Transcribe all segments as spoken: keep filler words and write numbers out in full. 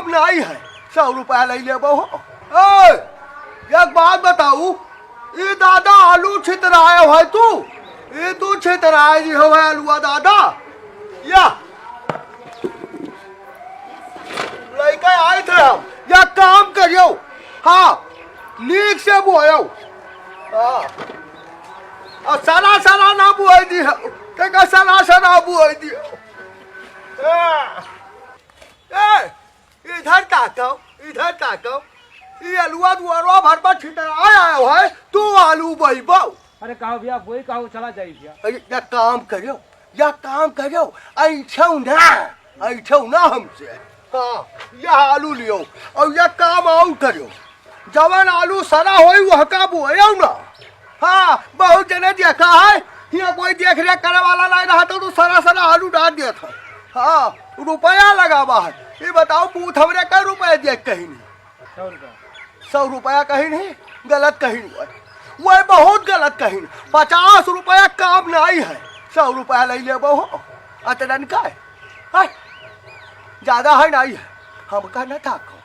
नाहीं है, सौ रुपया लइ लेबो हो। ए, एक बात बताऊ, ई दादा आलू छितराए है तू, ई तू छितराए जी हो है अलुआ दादा। या लइके आए थे हम, या काम करियो, हाँ, नीक से बोयो, हाँ, और सरा सरा ना बोए दी हो, तेका सरा सरा बोए दी हो। हाँ। ए, इधर ताकव, इधर ताकव। ई अलुआ दुआरवा भर पर छितराए आयो है, तू आलू बोइबो। अरे कहो भैया, बोई कहो, चला जाई भैया। अरे, या काम करियो, या काम करियो, ऐठो ना, ऐठो ना हमसे। हाँ, या आलू लियो, और या काम आउ करियो। जवन आलू सरा होई, वहका बोयो ना। हाँ, बहुत जने देखा है, हियाँ कोई देख रेख करे वाला नहीं रहता तो सरा सरा आलू डाल देत है। हाँ, रुपया लगावा है। ये बताओ, बूथ हमरे कै रुपया दिया कहिन? सौ रुपया। सौ रुपया कहिन, गलत कहिन हुआ है। वह बहुत गलत कहिन। पचास रुपया काम नहीं है, सौ रुपया लइ लेबो हो। अतरन का है? हैं? ज्यादा है नहीं है। हमका ना ताको,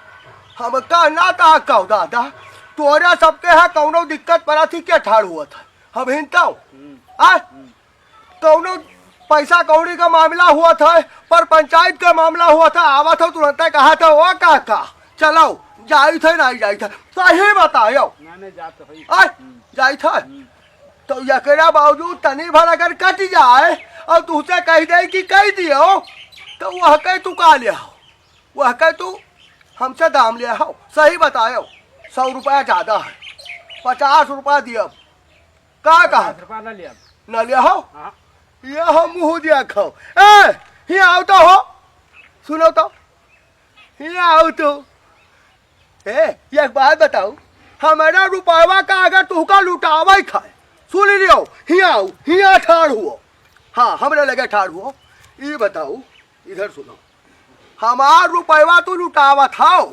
हमका ना ताको दादा। तोरा सबके है कौनो दिक्कत पड़ा थी, के ठाड़ हुआ था? हम हिनताओ। हम्म। आ? हम्म। कौनो पैसा कौड़ी का मामला हुआ था, पर पंचायत का मामला हुआ था, आवत हो तुरंत कहा था, "ओ काका, चलो, जाई थे, नहीं जाई थे।" सही बतायो। ना, नहीं, जात तो है। आ? हम्म। जाई थे। हम्म। तो एकरा बावजूद तनी भर अगर कट जाए और तुझसे कह दे कि कह दियो, तो वह कह तू का ले हो? वह कह तू हमसे दाम ले हो? सही बतायो, सौ रुपया ज्यादा है, पचास रुपया दियो। का कहा? पचास रुपया ना लिया। ना लिया हो? हाँ। ये हो मुँह दिया खाओ। ए, हियाँ आओ तो हो। सुनो तो। हियाँ आओ तो। ए, एक बात बताओ। हमारा रुपयवा का अगर तुहका लुटावे खाए। सुन लियो, हियाँ आओ, हियाँ ठाड़ हुओ। हाँ, हमरे लगे ठाड़ हुओ। ये बताओ, इधर सुनो। हमार रुपयवा तू लुटावत हौ,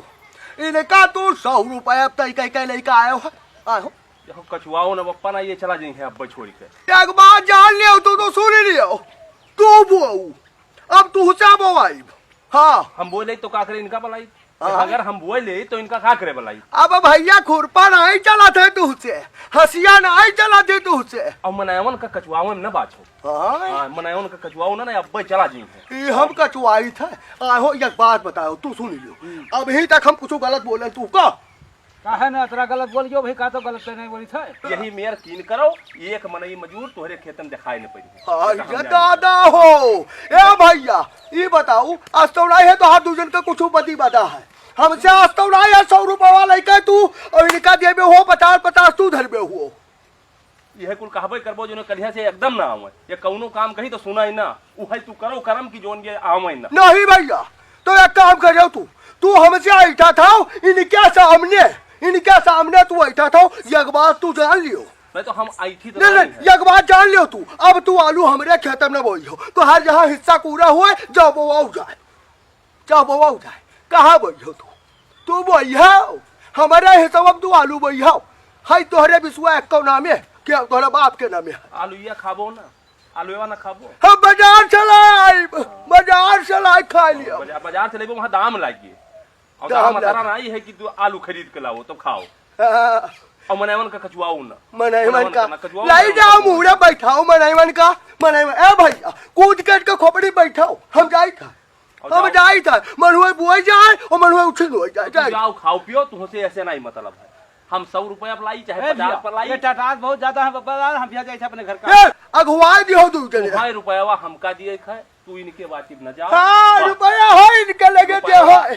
इनका तू सौ रुपया तय कह के लेके आयो है, आयो। देखो, कचुआओ न बप्पा ना, ये चला जाई है अब छोड़ के। एक बात जान लियो, तू तो सुन लियो, तू बोऊ, अब तू से बोआई। हाँ। हम बोले तो का करे, इनका बलाई? हाँ। अगर हम बोले तो इनका का करे बलाई? अब भैया खुरपा नहीं चला थे तू से, हसिया नहीं चला थे तू से। अब मनयवन का कचुआओ में न बाछो। हाँ। हाँ, मनयवन का कचुआओ ना, ना, अब्बे चला जी है। ई हम कचुआई थे। आहो, एक बात बताओ, तू सुन लियो। हम्म। अभी तक हम कुछ गलत बोले तू का? काहे ना इतना गलत बोल गयो भाई, का तो गलत तो नहीं बोली थे। यही मेर कीन करो, एक मनई मजूर तोहरे खेतन दिखाई न पड़ी। हाँ, ये दादा हो। ए भैया, ई बताओ, आज तो नहीं है तो हाथ दू जन का कुछ बदी बदा है। हमसे आज तो नहीं है, सौ रुपया वाला ही कह तू, और इनका देबे हो पचास, पचास तू धरबे हो। यह कुल कहबे करबो, जो कलिया से एकदम ना आवे। ये कौनो काम कही तो सुना ही ना। उ है तू करो करम की जोन ये आवे ना। नहीं भैया, तो एक काम करियो तू, तू हमसे ऐठा था, इनके सामने, इनके सामने तू ऐठा था, एक बात तू जान लियो। मैं तो हम ऐठी तो नहीं, नहीं, नहीं है। एक बात जान लियो तू, अब तू आलू हमरे खेत में बोई हो, तो हर जहाँ हिस्सा पूरा हुए, जब वो जाए। चाहे बोआऊ जाए, कहाँ बोई हो तू? तू बोई हो, हमारे हिसाब तू आलू बोई हो। हाय तोहरे बिसुआ एक कौ नामे, के तोहरे बाप के नामे है। आलू ये खाबो ना, आलू ये ना खाबो। हम बाजार से लाई, बाजार से लाई खा लियो। बाजार, बाजार से लेबो, वहाँ दाम लागी। और दाम दाम अतरा लागी। नहीं है कि तू आलू खरीद के लाओ तो खाओ। हाँ। और मनैवन का कचुआओ ना। मनैवन मनैवन का। का ना कचुआओ, लाई मनैवन जाओ का मुहरे बैठाओ मनैवन का, मनैवन। ए भैया, कूद कट के खोपड़ी बैठाओ, हम जाई था। और हम जाओ। जाई था, मनुआ बोई जाए और मनुआ उछिन हो जाए, तू जाए। जाओ, खाओ पियो, तुमसे ऐसे नहीं मतलब है। हम सौ रुपया पर लाई, चाहे ए पचास भैया, पर लाई। ये टटास बहुत ज्यादा है, बाबा, हम भैया जाए थे अपने घर का। ए, अगुवाई दियो दू जने। तुम्हारे रुपयावा हमका दिए खाए, तू इनके बाटी न जाओ। हाँ, वाह। रुपया है इनके लगे, दे रुपया। है,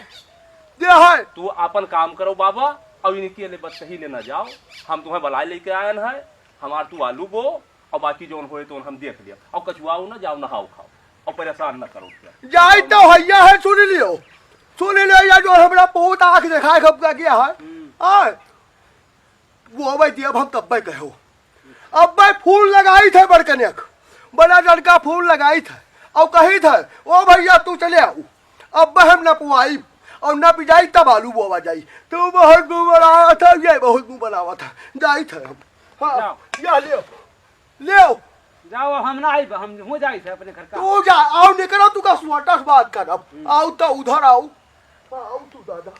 दे है। तू अपन काम करो बाबा, और इनके लिए बस सही ले न जाओ। हम तुम्हें बलाए लेके आयन है, हमार तू आलू बो, और बाकी जौन होए तो हम देख लिया। और कचुआओ ना, जाओ नहाओ खाओ, और परेशान न करो। जाई तो हैया है, सुन लियो, सुन लियो, या जो हमरा बहुत आँख दिखाए खपका गया है। हम्म। हाँ, वो अबै दिया, अब हम तब्बै कहो। अब्बै फूल लगाई थे बड़कनेक, बड़ा लड़का फूल लगाई थे, और कही थे, "ओ भैया तू चले आओ, अब हम नपवाई और नप जाई तब आलू बोवा जाई।" तू बहुत मुँह बनावा था, ये बहुत मुँह बनावा था, जाई थे हम। हाँ, जाओ। या लियो। लेव। जाओ, हम ना आइब, हम हो जाई थे अपने घर का। तू जा, आओ निकलो, तू का स्वाटा से बात कर अब। हम्म। आओ तो उधर आओ। आओ तू दादा,